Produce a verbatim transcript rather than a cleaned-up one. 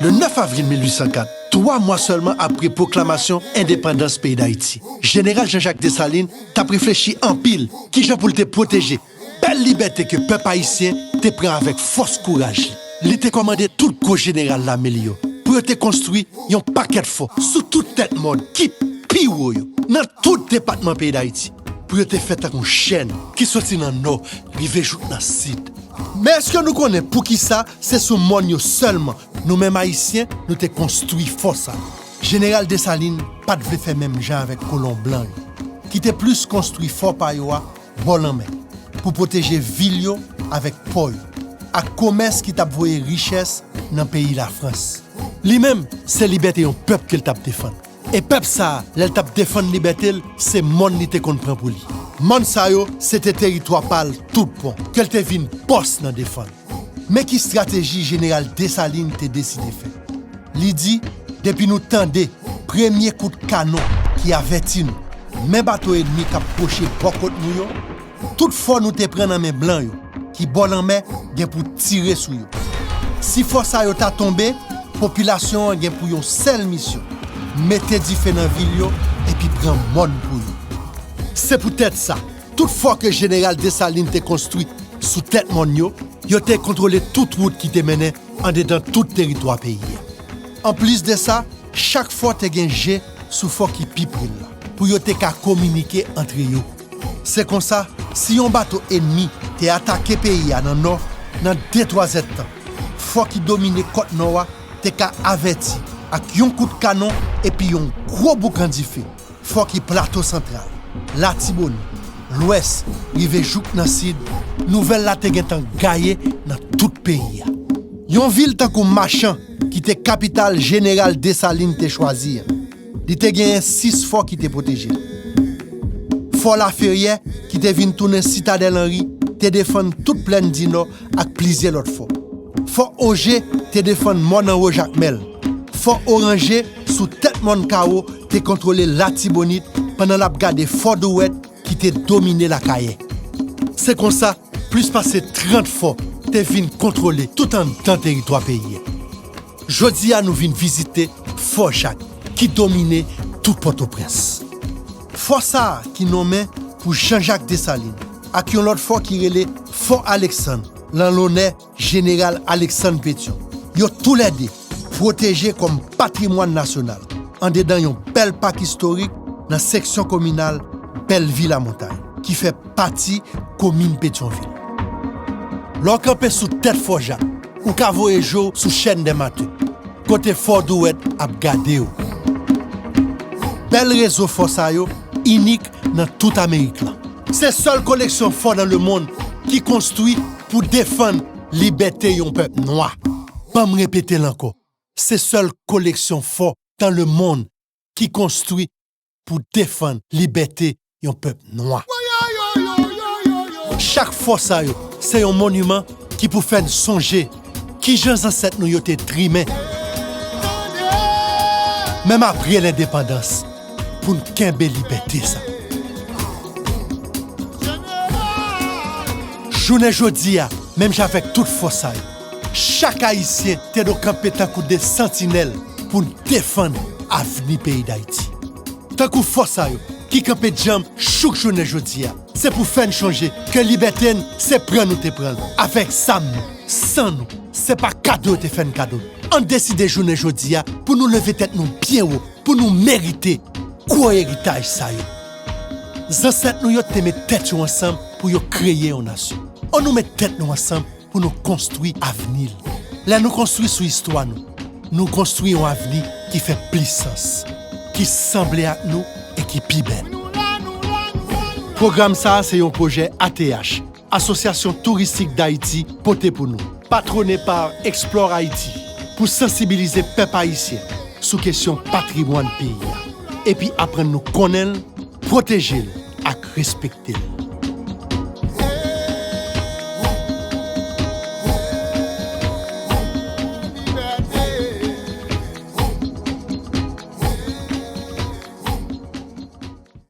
Le nèf avril mil uit san kat, twa mwa sèlman apre pwoklamasyon endepandans peyi Dayiti, Jeneral Jean-Jacques Dessalines t ap reflechi anpil kijan pou l te pwoteje bèl libète ke pèp ayisyen te pran avèk fòs kouraj li. Li te kòmande tout gwo jeneral lame li yo pou yo te konstwi yon pakèt fò sou tout tèt mòn ki pi wo yo, nan tout depatman peyi Dayiti, pou yo te fè tankou chèn ki soti nan nò rive jouk nan sid. Men èske nou konnen poukisa se sou mòn yo sèlman nou menm Ayisyen nou te konstwi fò sa yo? Jeneral Desalin pa t vle fè menm jan avèk kolon blan yo, ki te plis konstwi fò pa yo a bò lanmè, pou pwoteje vil yo avèk pò yo, ak komès ki t ap voye richès nan peyi Lafrans. Li menm, se libète yon pèp ke l t ap defann. E pèp sa a, lè l t ap defann libète l, se mòn li te konn pran pou li. Mòn sa yo, se te teritwa pa l tout bon, ke l te vin bòs nan defann. Men ki estrateji Jeneral Desalin te deside fè. Li di, depi nou tande premye kout kanon ki avèti nou, men bato ènmi k ap pwoche bò kot nou yo, tout fò nou te pran nan men blan yo, ki bò lanmè, gen pou tire sou yo. Si fò sa yo ta tonbe, popilasyon an gen pou yon sèl misyon, mete dife nan vil yo epi pran mòn pou yo. Se poutèt sa, tout fò ke Jeneral Desalin te konstwi sou tèt mòn yo, yo te kontwole tout wout ki te mennen andedan tout teritwa peyi a. Anplis de sa, chak fò te gen je sou fò ki pi pre l la, pou yo te ka kominike antre yo. Se konsa, si yon bato ènmi te atake peyi a nan nò, nan de twa zèdtan, fò ki domine kòt nò a te ka avèti ak yon kout kanon epi yon gwo boukan dife. Fò ki Plato Santral, Latibonit, Lwès, rive jouk nan Sid, nouvèl la te gentan gaye nan tout peyi a. Yon vil tankou Machan, ki te kapital Jeneral Desalin te chwazi an, li te genyen sis fò ki te pwoteje l. Fò Laferyè, ki te vin tounen Sitadèl Anri, te defann tout Plèn di Nò ak plizyè lòt fò. Fò Oje te defann mòn anwo Jakmèl. Fò Oranje, sou tèt mòn Kawo, te kontwole Latibonit pandan l ap gade Fò Dwèt ki te domine Lakayè. Se konsa, plis pase trant fò te vin kontwole tout anndan teritwa peyi a. Jodi a, nou vin vizite Fò Jak, ki domine tout Pòtoprens. Fò sa a ki nonmen pou Jean-Jacques Dessalines, ak yon lòt fò ki rele Fò Aleksann, lan lonè Jeneral Aleksann Petyon. Yo toulède pwoteje kòm patrimwàn nasyonal, andedan yon bèl pak istorik nan seksyon kominal Bèlvi Lamontay, ki fè pati komin Petyonvil. Lè w kanpe sou tèt Fò Jak, ou ka voye je w sou Chêne des Martyrs, kote Fò Dwèt ap gade w. Bèl rezo fò sa yo inik nan tout Amerik lan. Se sèl koleksyon fò nan lemonn ki konstwi pou defann libète yon pèp nwa. Ban m repete l ankò. Se sèl koleksyon fò nan lemonn ki konstwi pou defann libète yon pèp nwa. Chak fò sa yo, se yon moniman ki pou fè n sonje kijan zansèt nou yo te trimen, menm apre lendepandans, pou n kenbe libète sa. Jounen jodi a, menm jan avèk tout fò sa yo, chak Ayisyen te dwe kanpe tankou de santinèl pou n defann avni peyi Dayiti. Tankou fò sa yo ki kanpe djanm jouk jounen jodi a, se pou fè n chonje ke libète n se pran nou te pran l, avèk zam nou, san nou, se pa kado yo te fè n kado l. Ann deside jounen jodi a pou nou leve tèt nou byen wo, pou nou merite gwo eritaj sa yo. Zansèt nou yo te met tèt yo ansanm pou yo kreye yon nasyon. Ann nou met tèt nou ansanm pou nou konstwi avni l. Lè nou konstwi sou istwa nou, nou konstwi yon avni ki fè plis sans, ki sanble ak nou e ki pi bèl. Pwogram sa a se yon pwojè A T H, Asosyasyon Touristik Dayiti, pote pou nou, patwone pa Explore Haïti, pou sansibilize pèp ayisyen sou kesyon patrimwàn peyi a, epi aprann nou konnen l, pwoteje l ak respekte l.